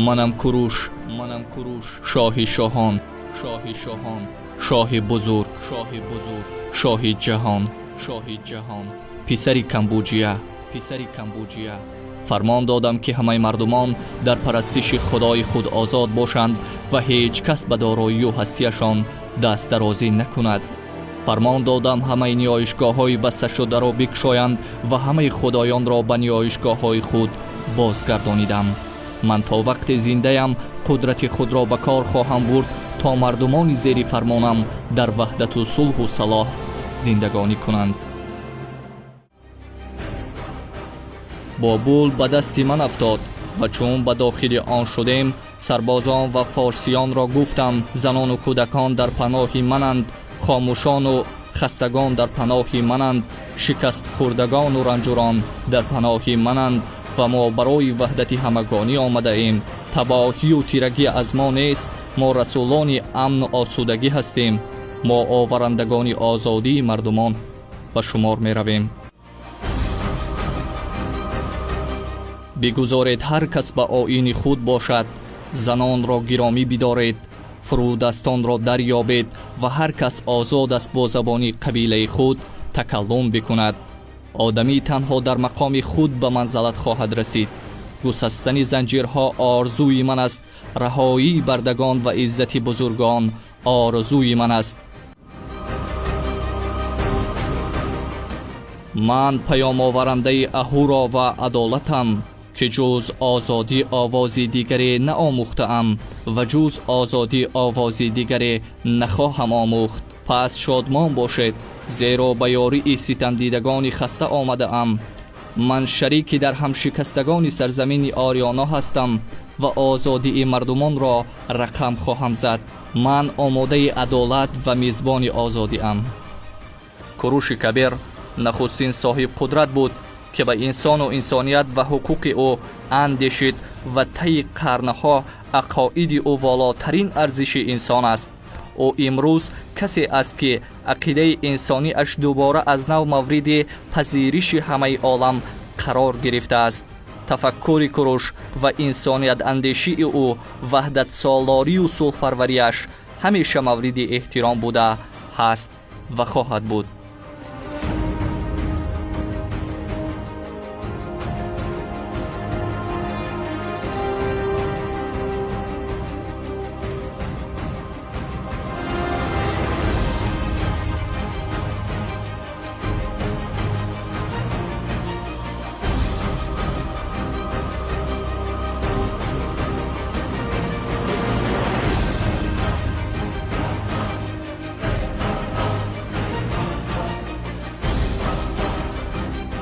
Манам Куруш, манам Куруш, шоҳи шоҳон, шоҳи шоҳон, шоҳи бузург, шоҳи бузург, шоҳи ҷаҳон, шоҳи ҷаҳон, писари Камбуҷия, писари Камбуҷия. Фармон додам, ки ҳамаи мардумон дар парастиши худои худ озод бошанд ва ҳеҷ кас ба дороию ҳастияшон дастдарозӣ накунад. Фармон додам, ҳамаи ниёишгоҳҳои басташударо бикушоянд ва ҳамаи худоёнро ба ниёишгоҳҳои худ бозгардонидам. Ман то вақте зиндаям, қудрати худро ба кор хоҳам бурд, то мардумони зери фармонам дар ваҳдату сулҳу салоҳ зиндагонӣ кунанд. Бобул ба дасти ман афтод ва чун ба дохили он шудем, сарбозон ва форсиёнро гуфтам: занону кӯдакон дар паноҳи мананд, хомӯшону хастагон дар паноҳи мананд, шикастхӯрдагону ранҷурон дар паноҳи мананд ва мо барои ваҳдати ҳамагонӣ омадаем. Табоҳию тирагӣ аз мо нест. Мо расулони амну осудагӣ ҳастем. Мо оварандагони озодии мардумон ба шумор меравем. Бигузоред ҳар кас ба оини худ бошад. Занонро гиромӣ бидоред, фурӯдастонро дарёбед ва ҳар кас озод аст бо забони қабилаи худ такаллум бикунад. Одамӣ танҳо дар мақоми худ ба манзалат хоҳад расид. Гусастани занҷирҳо орзуи ман аст. Раҳоии бардагон ва иззати бузургон орзуи ман аст. Ман паёмоварандаи Аҳуро ва адолатам, ки ҷуз озодӣ овози дигаре наомӯхтаам ва ҷуз озодӣ овози дигаре нахоҳам омӯхт. Пас шодмон бошед, зеро ба ёрии ситамдидагони хаста омадаам. Ман шарики дар ҳамшикастагони сарзамини Ориёно ҳастам ва озодии мардумонро рақам хоҳам зад. Ман омодаи адолат ва мизбони озодиам. Куруши Кабир нахустин соҳибқудрат буд, ки ба инсону инсоният ва ҳуқуқи ӯ андешид ва таи қарнҳо ақоиди ӯ волотарин арзиши инсон аст. Ӯ имрӯз касе аст, ки ақидаи инсониаш дубора аз нав мавриди пазириши ҳамаи олам қарор гирифтааст. Тафаккури Куруш ва инсониятандешии ӯ, ваҳдатсолорию сулҳпарвариаш ҳамеша мавриди эҳтиром буда, ҳаст ва хоҳад буд.